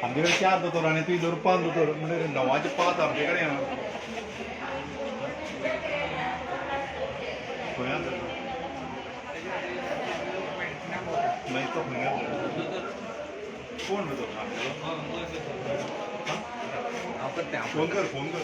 आमचे कडेन चार दोतोर आनी तुवें धर पांच दोतोर म्हणजे णवाचे पांच आमचे कडेन आहा. खंय आसा? मागीर तो खंय गेलो? कोण रे तो आमगेलो? फोन कर, फोन कर.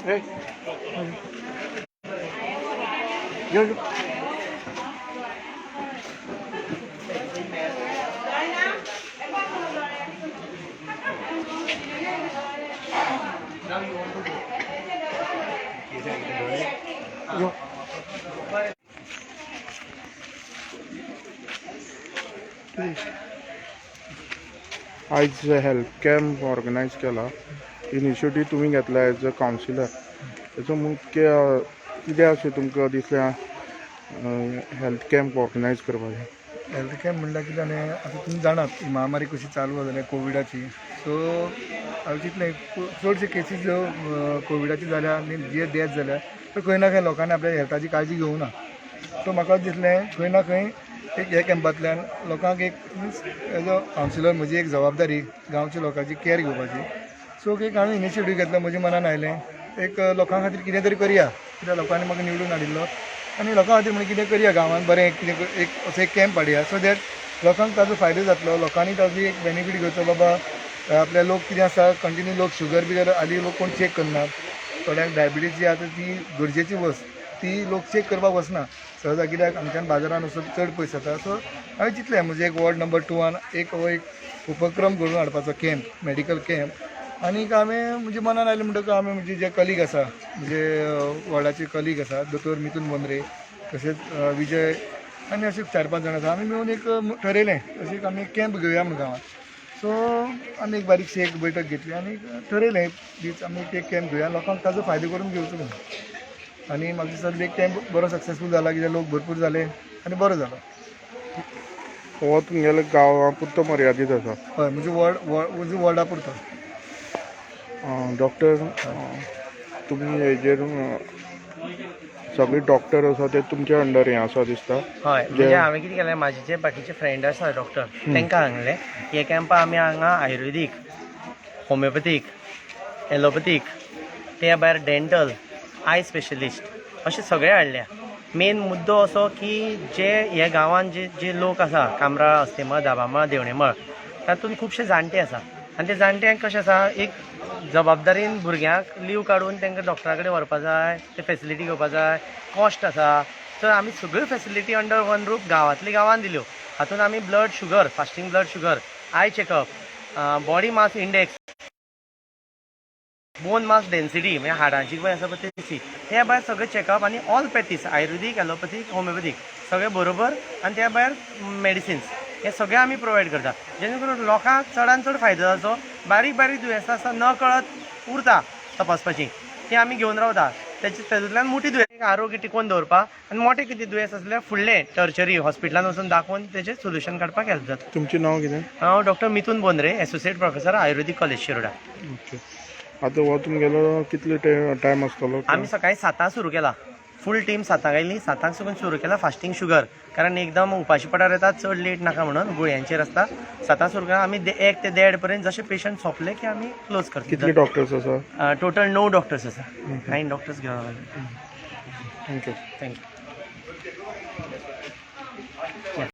Hey. Yo, yo. Yo. आयज हेल्थ कॅम्प ऑर्गनायज केला, इनिशिएटीव तुमी घेतला एज अ कावन्सिलर, तेचो मुख्य कितें अशें तुमकां दिसलें हेल्थ कॅम्प ऑर्गनायज करपाचें? हेल्थ कॅम्प म्हणल्यार कितें जालें, आतां तुमी जाणात ही महामारी कशी चालू जाल्या कोविडाची. सो हांवें चिंतलें, चडशे केसीस ज्यो कोविडाची जाल्या आनी जे डेथ जाल्या, त्यो खंय ना खंय लोकांनी आपल्या हेल्थाची काळजी घेवना. सो म्हाका दिसलें खंय ना खंय एक ह्या कॅम्पांतल्यान लोकांक एक, मिन्स एज अ कावन्सिलर म्हजी एक जबाबदारी गांवच्या लोकांची कॅर घेवपाची. सो एक हांवें इनिशिएटीव घेतलो, म्हज्या मनान आयलें एक लोकां खातीर कितें तरी करया, कित्याक लोकांनी म्हाका निवडून हाडिल्लो आनी लोकां खातीर म्हणून कितें करया, गांवांत बरें कितें एक असो एक कॅम्प हाडया, सो that लोकांक ताजो फायदो जातलो, लोकांनी ताजो एक बेनिफीट घेवचो. बाबा आपल्या लोक कितें आसा, कंटिन्यू लोक शुगर बिगर हालीं लोक कोण चॅक करनात. थोड्यांक डायबिटीज जी आतां ती गरजेची वस्त, ती लोक चॅक करपाक वचना सहजा, कित्याक हांगच्यान बाजारान वचप चड पयस जाता. सो हांवें चिंतलें म्हजें एक वॉर्ड नंबर 2 एक हो एक उपक्रम घडोवन हाडपाचो, कॅम्प, मेडिकल कॅम्प. आनीक हांवें म्हज्या मनान आयलें म्हणटकच हांवें म्हजे जे कलीग आसा, म्हजे वॉर्डाचे कलीग आसा, दोतोर मिथून बोंद्रे, तशेंच विजय आनी अशे 4-5 जाण आसा, आमी मेळून एक ठरयलें अशें एक आमी कॅम्प घेवया म्हूण गांवांत. सो आमी एक बारीकशी एक बैठक घेतली आनी ठरयलें दीस आमी एक कॅम्प घेवया, लोकांक ताजो फायदो करून घेवचो म्हणून. आनी म्हाका दिसता एक कॅम्प बरो सक्सेसफूल जाला, कित्याक लोक भरपूर जाले आनी बरो जालो. हो तुमगेल्या गांवा पुरतो मर्यादीत आसा? हय, म्हजे वॉर्ड, म्हजे वॉर्डा पुरतो. डॉक्टर, तुमी हेजेर सगळे डॉक्टर आसा ते तुमच्या अंडर हें आसा दिसता. हय, म्हणजे हांवें कितें केलें, म्हाजे जे बाकीचे फ्रेंड आसा डॉक्टर, तांकां सांगलें हे कॅम्पा आमी हांगा आयुर्वेदीक, होमिओपॅथीक, एलोपॅथीक, त्या भायर डेंटल, I specialist अशे सगळे हाडल्या. मेन मुद्दो असो की जे हे गांवांत जे जे लोक आसा, कामराळ, अस्तेमळ, दाबामळ, देवणेमळ, तातूंत खुबशे जाणटे आसा आनी ते जाणट्यांक कशें आसा, एक जबाबदारीन भुरग्यांक लीव काडून तांकां डॉक्टरा कडेन व्हरपा जाय, ते फेसिलिटी घेवपा जाय, कॉस्ट आसा. सो आमी सगळ्यो फेसिलिटी अंडर वन रूफ गांवांतले गांवांत दिल्यो. हातूंत आमी blood sugar, fasting blood sugar, eye checkup, body mass index, bone mass density, म्हणजे हाडांची पळय आसा पळय ती, त्या भायर सगळे चॅकअप आनी ऑल पॅथीस, आयुर्वेदीक, एलोपॅथीक, होमिओपॅथीक सगळे बरोबर आनी त्या भायर मेडिसिन्स, हे सगळे आमी प्रोवायड करता, जेणे करून लोकांक चडान चड फायदो जावचो. बारीक बारीक दुयेंसां आसता, न कळत उरता तपासपाची, ती आमी घेवन रावता. तेचे तातूंतल्यान मोठी दुयेंस आरोग्य टिकोवन दवरपाक आनी मोठे कितें दुयेंस आसल्यार फुडलें टर्शरी हॉस्पिटलान वचून दाखोवन तेजें सोल्युशन काडपाक हेल्प जाता. तुमचें नांव कितें? हांव doctor Mithun Bondre, associate professor, आयुर्वेदीक कॉलेज, शिरोडा. ओके, आतां हो तुमगेलो कितलो टायम आसतलो? आमी सकाळी 7 सुरू केला. फूल टीम 7 आयली, 7 साकून सुरू केला फास्टींग शुगर, कारण एकदम उपाशी पोटार येतात, चड लेट नाका म्हणून गुळयांचेर आसता. 7 सुरू केला आमी, 1 ते 1.5 पर्यंत. जशे पेशंट सोंपले की आमी क्लोज कितले करता. डॉक्टर्स आसा? टोटल 9 डॉक्टर्स आसा, 9 डॉक्टर्स घेवन. Thank you. Thank you.